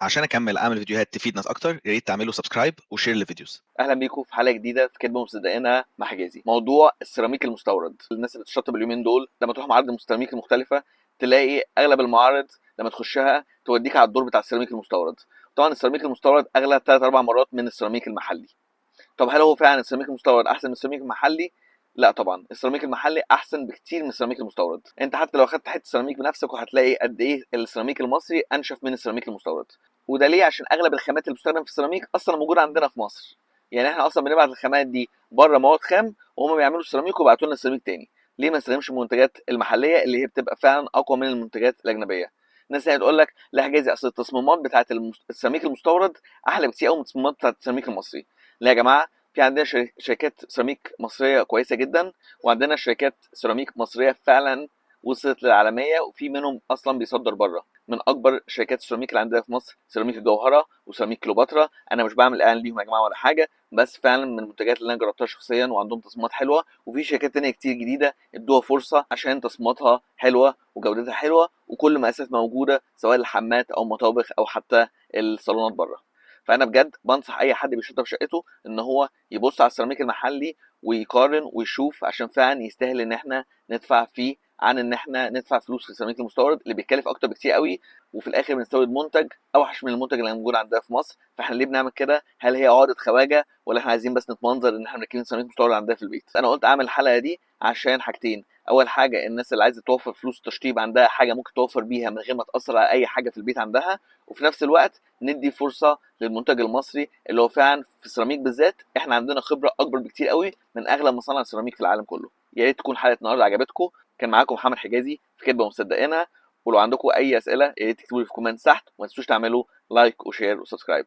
عشان اكمل اعمل فيديوهات تفيد ناس اكتر، يا ريت تعملوا subscribe و share لل videos. اهلا بيكم في حلقة جديدة في كدبه مصدقينها مع حجازي. موضوع السيراميك المستورد، الناس اللي بتشطب اليومين دول لما تروح معارض السيراميك المختلفة تلاقي اغلب المعارض لما تخشها توديك على الدور بتاع السيراميك المستورد. طبعا السيراميك المستورد اغلى 3-4 مرات من السيراميك المحلي. طب هل هو فعلا السيراميك المستورد احسن من السيراميك المحلي؟ لا طبعا، السيراميك المحلي احسن بكتير من السيراميك المستورد. انت حتى لو اخدت حتة سيراميك بنفسك وهتلاقي قد ايه السيراميك المصري انشف من السيراميك المستورد. وده ليه؟ عشان اغلب الخامات اللي بتستخدم في السيراميك اصلا موجودة عندنا في مصر. يعني احنا اصلا بنبعت الخامات دي بره مواد خام وهم بيعملوا السيراميك ويبعتوا لنا السيراميك تاني. ليه ما نستخدمش المنتجات المحلية اللي هي بتبقى فعلا اقوى من المنتجات الاجنبية؟ الناس هتقول لك لا حجازي، اصل التصميمات بتاعت السيراميك المستورد احلى بكتير قوي من التصميمات بتاعت السيراميك المصري. لا يا جماعة، في عندنا شركات سيراميك مصرية كويسة جدا، وعندنا شركات سيراميك مصرية فعلا وصلت للعالمية، وفي منهم اصلا بيصدر بره. من اكبر شركات السيراميك اللي عندنا في مصر سيراميك الجوهرة وسيراميك كليوباترا. انا مش بعمل اعلان ليهم يا جماعة ولا حاجة، بس فعلا من المنتجات اللي انا جربتها شخصيا وعندهم تصميمات حلوة. وفي شركات تانية كتير جديدة ادوها فرصة عشان تصميماتها حلوة وجودتها حلوة وكل مقاسات موجودة، سواء الحمامات او مطابخ او حتى الصالونات بره. فانا بجد بنصح اي حد بيشطب شقته ان هو يبص على السيراميك المحلي ويقارن ويشوف، عشان فعلا يستاهل ان احنا ندفع فيه عن ان احنا ندفع فلوس في السيراميك المستورد اللي بيتكلف اكتر بكتير قوي، وفي الاخر بنستورد منتج اوحش من المنتج اللي موجود عندنا في مصر. فاحنا ليه بنعمل كده؟ هل هي عقده خواجه ولا احنا عايزين بس نتمنظر ان احنا مركبين سيراميك مستورد عندنا في البيت؟ انا قلت اعمل الحلقة دي عشان حاجتين. اول حاجة، الناس اللي عايزه توفر فلوس تشطيب عندها حاجة ممكن توفر بيها من غير ما تاثر على اي حاجة في البيت عندها، وفي نفس الوقت ندي فرصة للمنتج المصري اللي هو فعلا في السيراميك بالذات احنا عندنا خبره اكبر بكتير قوي من اغلى مصانع السيراميك في العالم كله. يا ريت تكون حلقة النهارده عجبتكم. كان معاكم محمد حجازي في كدبه ومصدقينها، ولو عندكم اي اسئلة يا ريت تكتبوا لي في comment تحت، وما تنسوش تعملوا like و share و subscribe.